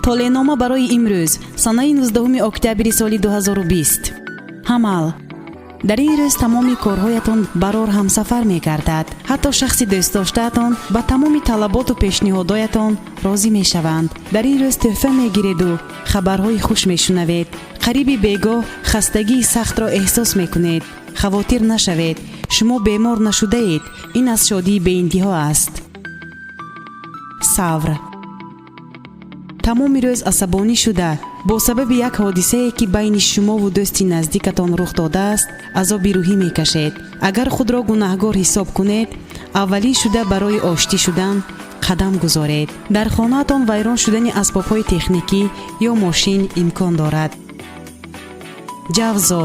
Толеънома барои имрӯз, санаи 19 октябри соли 2020. Ҳамал. Дар ин рӯз тамоми корҳоятон барор ҳамсафар мегардад. Ҳатто шахси дӯстдоштаатон ба тамоми талаботу пешниҳодоятон розӣ мешаванд. Дар ин рӯз тӯҳфа мегиреду хабарҳои хуш мешунавед. Қариби бегоҳ хастагии сахтро эҳсос мекунед. Хавотир нашавед, шумо бемор нашудаед. Ин аз шодии беинтиҳо аст. Савр. Тамоми рӯз асабонӣ шуда, бо сабаби як ҳодисае, ки байни шумову дӯсти наздикатон рух додааст, азоби рӯҳӣ мекашед. Агар худро гунаҳгор ҳисоб кунед, аввалин шуда барои оштӣ шудан қадам гузоред. Дар хонаатон вайрон шудани асбобҳои техникӣ ё мошин имкон дорад. Ҷавзо.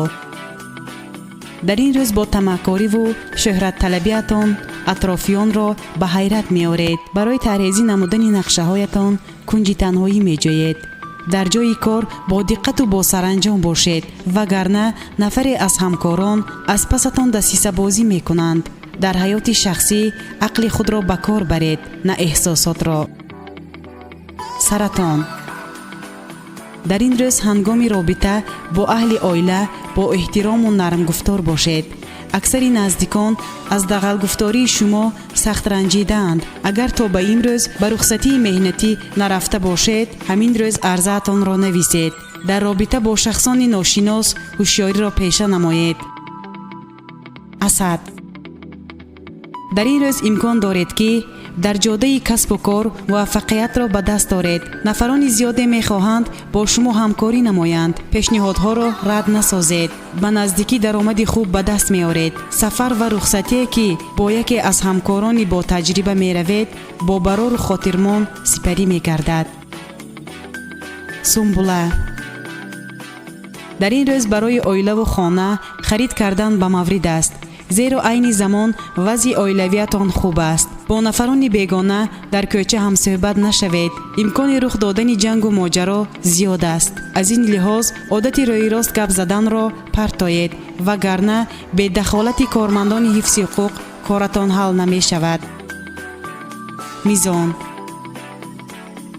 Дар ин рӯз бо тамаъкориву шӯҳратталабиатон атрофиёнро ба ҳайрат меоред. Барои тарҳрезӣ намудани нақшаҳоятон кунҷи танҳоӣ меҷӯед. Дар ҷойи кор бо диққату бо саранҷом бошед, вагарна нафаре аз ҳамкорон аз пасатон дасисабозӣ мекунанд. Дар ҳаёти шахсӣ ақли худро ба кор баред, на эҳсосотро. Саратон. Дар ин рӯз ҳангоми робита бо аҳли оила бо эҳтирому нармгуфтор бошед. Аксари наздикон аз дағалгуфтории шумо сахт ранҷидаанд. Агар то ба имрӯз ба рухсатии меҳнатӣ нарафта бошед, ҳамин рӯз арзаатонро нависед. Дар робита бо шахсони ношинос ҳушёриро пеша намоед. Асад. Дар ин рӯз имкон доред, ки дар ҷодаи касбу кор муваффақиятро ба даст оред. Нафарони зиёде мехоҳанд бо шумо ҳамкорӣ намоянд. Пешниҳодҳоро рад насозед. Ба наздикӣ даромади хуб ба даст меоред. Сафар ва рухсатие, ки бо яке аз ҳамкорони ботаҷриба меравед, бо барору хотирмон сипарӣ мегардад. Сумбула. Дар ин рӯз барои оилаву хона харид кардан ба маврид аст, зеро айни замон вазъи оилавиятон хуб аст. Бо нафарони бегона дар кӯча ҳамсӯҳбат нашавед. Имкони рух додани ҷангу моҷаро зиёд аст. Аз ин лиҳоз одати рӯирост гап заданро партоед, вагарна бедахолати кормандони ҳифзи ҳуқуқ коратон ҳал намешавад. Мизон.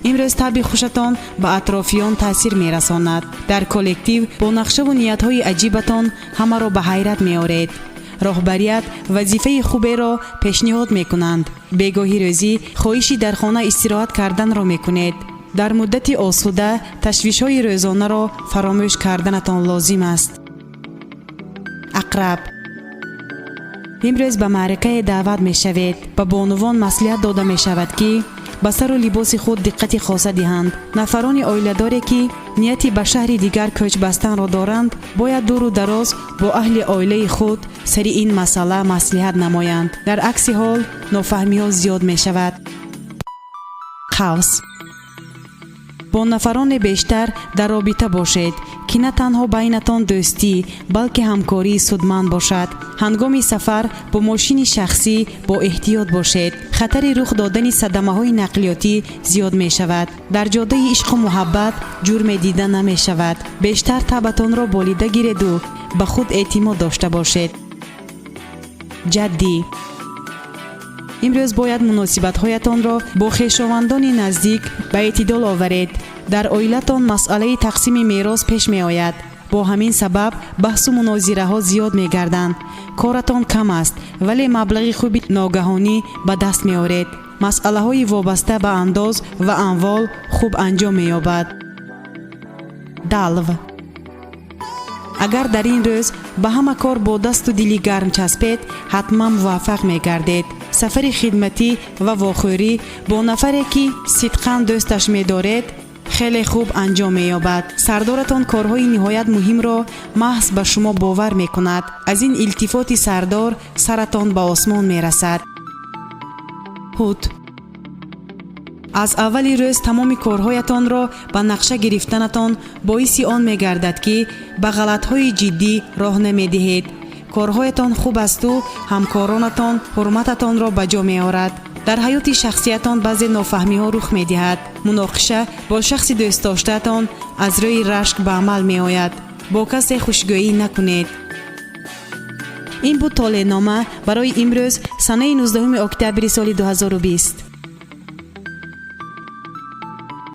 Имрӯз табъи хушатон ба атрофиён таъсир мерасонад. Дар коллектив бо нақшаву ниятҳои аҷибатон ҳамаро ба ҳайрат меоред. Роҳбарият вазифаи хуберо пешниҳод мекунанд. Бегоҳи рӯзӣ хоҳиши дар хона истироҳат карданро мекунед. Дар муддати осуда ташвишҳои рӯзонаро фаромӯш карданатон лозим аст. Ақраб. Имрӯз ба маъракае даъват мешавед. Ба бонувон маслиҳат дода мешавад, ки ба сару либоси худ диққати хоса диҳанд. Нафарони оиладоре, ки нияти ба шаҳри дигар кӯч бастанро доранд, бояд дуру дароз бо аҳли оилаи худ сари ин масъала маслиҳат намоянд. Дар акси ҳол нофаҳмиҳо зиёд мешавад. Қавс. Бо нафароне бештар дар робита бошед, ки на танҳо байнатон дӯстӣ, балки ҳамкории судманд бошад. Ҳангоми сафар бо мошини шахсӣ бо эҳтиёт бошед. Хатари рух додани садамаҳои нақлиётӣ зиёд мешавад. Дар ҷодаи ишқу муҳаббат ҷурме дида намешавад. Бештар табъатонро болида гиреду ба худ эътимод дошта бошед. Ҷаддӣ. Имрӯз бояд муносибатҳоятонро бо хешовандони наздик ба эътидол оваред. Дар оилатон масъалаи тақсими мерос пеш меояд. Бо ҳамин сабаб баҳсу мунозираҳо зиёд мегарданд. Коратон кам аст, вале маблағи хуби ногаҳонӣ ба даст меоред. Масъалаҳои вобаста ба андоз ва амвол хуб анҷом меёбад. Далв. Агар дар ин рӯз ба ҳама кор бо дасту дили гарм часпед, ҳатман муваффақ мегардед. Сафари хидматӣ ва вохӯрӣ бо нафаре, ки сидқан дӯсташ медоред, хеле хуб анҷом меёбад. Сардоратон корҳои ниҳоят муҳимро маҳз ба шумо бовар мекунад. Аз ин илтифоти сардор саратон ба осмон мерасад. Ҳут. Аз аввали рӯз тамоми корҳоятонро ба нақша гирифтанатон боиси он мегардад, ки ба ғалатҳои ҷиддӣ роҳ намедиҳед. Корҳоятон хуб асту ҳамкоронатон ҳурмататонро ба ҷо меорад. Дар ҳаёти шахсиятон баъзе нофаҳмиҳо рух медиҳад. Муноқиша бо шахси дӯстдоштаатон аз рӯи рашк ба амал меояд. Бо касе хушгӯӣ накунед. Ин буд толеънома барои имрӯз, санаи 19 октябри соли 2020.